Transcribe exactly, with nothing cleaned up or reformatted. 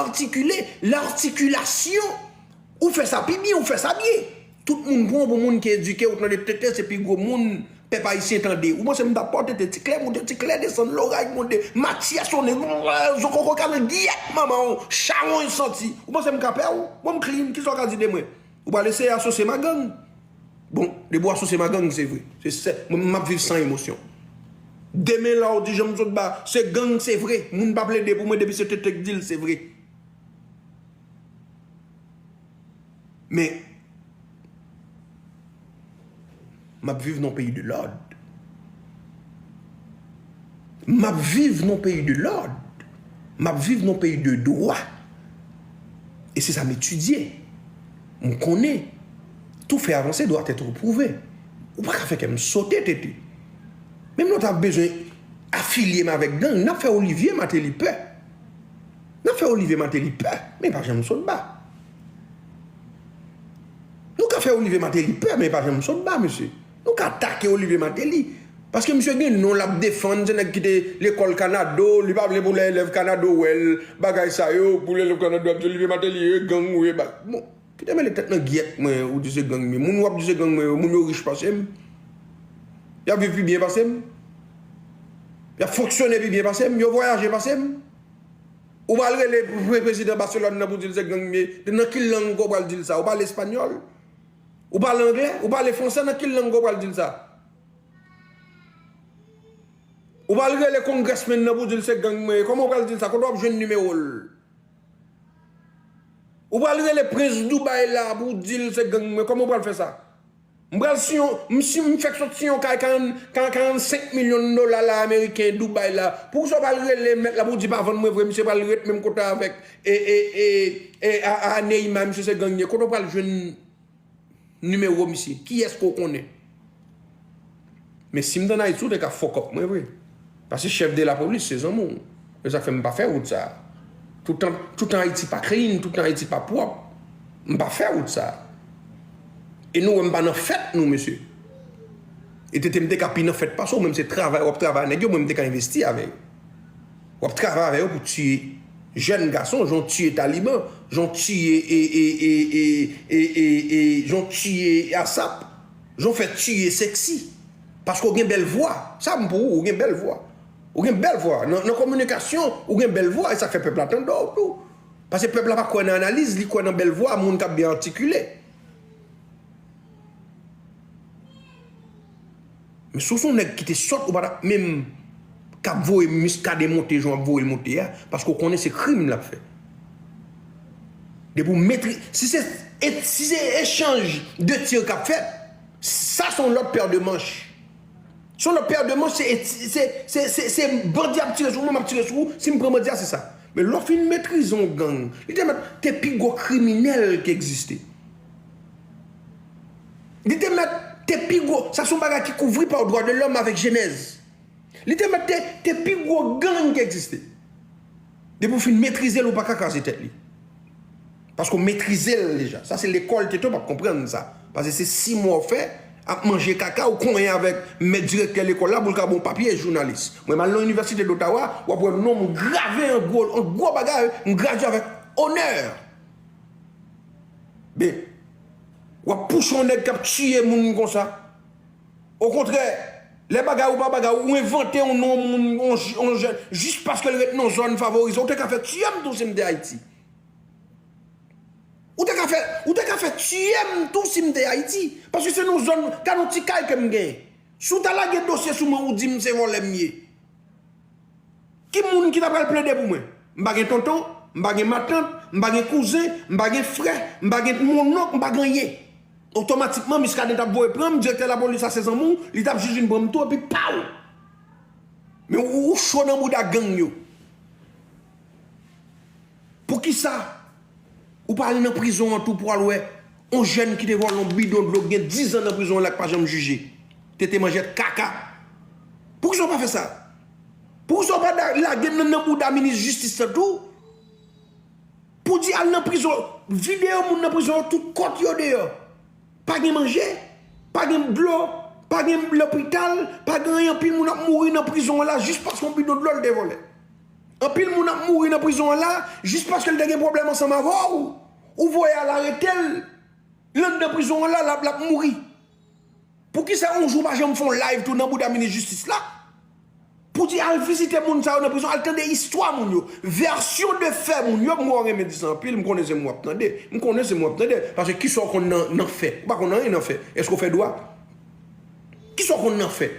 artikile, lartikilasyon. Ou fè sa pi byen, ou fè sa byen. Tout moun pran w pou moun ki edike, ou tande T T se pi gwo moun pèp ayisyen tande. Ou panse m t ap pran T T ti klè, monte ti klè, desann loray, monte Matyas, on nèg, zo koko ka nan gyèt manman w, chawony santi. Ou panse m ka pè w? Bon, m clean, kisa w ka di de mwen? Ou pral eseye asosye m a gang? Bon, depi w asosye m a gang, se vre. Se, se, mwen, m ap viv san emosyon. Demen la, w di jan m sot ba, se gang, se vre. Moun pa plede pou mwen depi se T T k di l, se vre. Men, m ap viv nan peyi de lòd. M ap viv nan peyi de lòd. M ap viv nan peyi de dwa. E se sa m etidye. M konnen. Tout fait avancé doit être prouvé. Ou pa ka fè kè m sote, T T. Menm lè w ta bezwen afilye m avèk gang, n ap fè Olivier Martelly pè. N ap fè Olivier Martelly pè, men pa janm sot ba. Nou ka fè Olivier Martelly pè, men pa janm sot ba, mesye. Nou ka atake Olivier Martelly. Paske misye gen non l ap defann, se nèg ki te lekòl Kanado, li pa vle pou lè elèv Kanado wè l, bagay sa yo, pou lè elèv Kanado ap di Olivier Martelly, e gang ou ye, ba-, bon, kite mele tèt nan gyèt mwen, ou di se gang m ye. Moun w ap di se gang mwen yo, moun yo rich pase m. Y ap viv pi byen pase m. Y ap fonksyone pi byen pase m, yo vwayaje pase m. Ou pral rele pre-, prezidan Baselòn nan pou di l se gang m ye. Nan ki lang ke w pral di l sa? Ou pale espanyòl? Ou pale anglè? Ou pale fransè? Nan ki lang ke w pral di l sa? Ou pral rele congressman nan pou di l se gang mwen ye. Kòman w pral di l sa? Kote w ap jwenn nimewo l? Ou pral rele prens Dubai la pou w di l se gang mwen ye. Kòman w pral fè sa? M pral si yon, m si m fèk sot si yon kay karant, karant, karannsenk milyon dola la ameriken Dubai la. Poukisa w pral rele mèt la pou w di pa vann mwen vre, misye pral ret menm kote avèk e, e, e, e, a, a Neymar, misye se gang li ye. Kote w pral jwenn nimewo misye? Kiyès ke w konnen? Men si m t ann Ayiti, w te ka fuck up mwen vre. Paske chèf de lapolis se zanmi w. E sa k fè m pa fè wout sa. Toutan, toutan Ayiti pa clean, toutan Ayiti pa pwòp, m pa fè wout sa. E nou wè m pa nan fèt nou, mesye. E T T m te ka pi nan fèt pase w, men m se travay, w ap travay nèg yo, mwen m te ka envesti avè yo. W ap travay avè yo pou tiye jèn gason, jan w tiye Taliban, jan w tiye, e, e, jan w tiye Asap, jan w fè tiye Sexy. Paske w gen bèl vwa. Sa m pou ou, ou gen bèl vwa. Ou gen bèl vwa. Nan, nan kominikasyon, ou gen bèl vwa, e sa k fè pèp la tande w tou. Paske pèp la pa kwè nan analiz, li kwè nan bèl vwa, moun k ap byen atikile. Men si w se yon nèg ki te sòt, ou pa t ap menm k ap voye Muscadin monte jan w ap voye l monte a, paske w konnen se krim l ap fè. Depi w metri-, si se, e, si se echanj de tir k ap fèt, sa se yon lòt pè de manch. Se yon lòt pè de manch, se, se, se, se, se bandi ap tire sou mwen, m ap tire sou ou, si m pran bandi a, se sa. Men lè w fin metrize yon gang, li te mèt te pi gwo kriminèl ki egziste. Li te mèt te pi gwo, sa se yon bagay ki kouvri pa dwa de lòm avèk jenèz. Li te mèt te, te pi gwo gang ki egziste. Depi w fin metrize l, ou pa ka kraze tèt li. Paske w metrize l deja. Sa se lekòl T T, w p ap konprann sa. Paske se sis mwa w fè ap manje kaka, ou konyen avèk mèt direktè lekòl la pou l ka ba w papye jounalis. Mwen m al nan Inivèsite d'Ottawa, w ap wè non m grave an gwo, an gwo bagay, m gradye avèk onè. Men, w ap pouche yon nèg k ap tiye moun konsa. Okontrè, lè bagay ou pa bagay, ou envante yon non moun, yon j-, yon jèn, jis paske l ret nan zòn favorize. Ou te ka fè tiye m tou si m te Ayiti. Ou te ka fè, ou te ka fè tiye m tou si m te Ayiti. Paske se nan zòn, gade yon ti kay ke m genyen. Si w ta lage dosye sou mwen, ou di m se vòlè m ye. Ki moun ki ta pral plede pou mwen? M pa gen tonton, m pa gen matant, m pa gen kouzen, m pa gen frè, m pa gen mononk, m pa gen anyen. Otomatikman, Muscadin t ap voye pran m, direktè lapolis la se zanmi w, li t ap jis vin pran m tou, epi paw! Men ou, ou cho nan bouda gang yo. Poukisa ou pa al nan prizon an tou pou al wè yon jèn ki te vòlè yon bidon dlo ki gen diz an nan prizon an la k pa janm jije? Tete manjèt kaka. Poukisa w pa fè sa? Poukisa w pa da-, lage m nan, nan bouda minis jistis lan tou? Pou di al nan prizon, videyo moun nan prizon yo, tout kòt yo deyò. Pa gen manje, pa gen dlo, pa gen lopital, pa gen anyen, anpil moun ap mouri nan prizon an la jis paske yon bidon dlo l te vòlè. Anpil moun ap mouri nan prizon an la, jis paske l te gen pwoblèm ansanm avè w. Ou voye al arete l. L anndan prizon an la, l ap, l ap mouri. Poukisa yon jou w pa janm fè yon live tou nan bouda minis jistis la? Pou di al vizite moun sa yo nan prizon, al tande istwa moun yo. Vèsyon de fè moun yo, mwen renmen di sa anpil, m konnen se mwen w ap tande. M konnen se mwen w ap tande. Paske kisa w konn nan, nan fè? Ou pa konn anyen nan fè. Èske w fè dwa? Kisa w konn nan fè?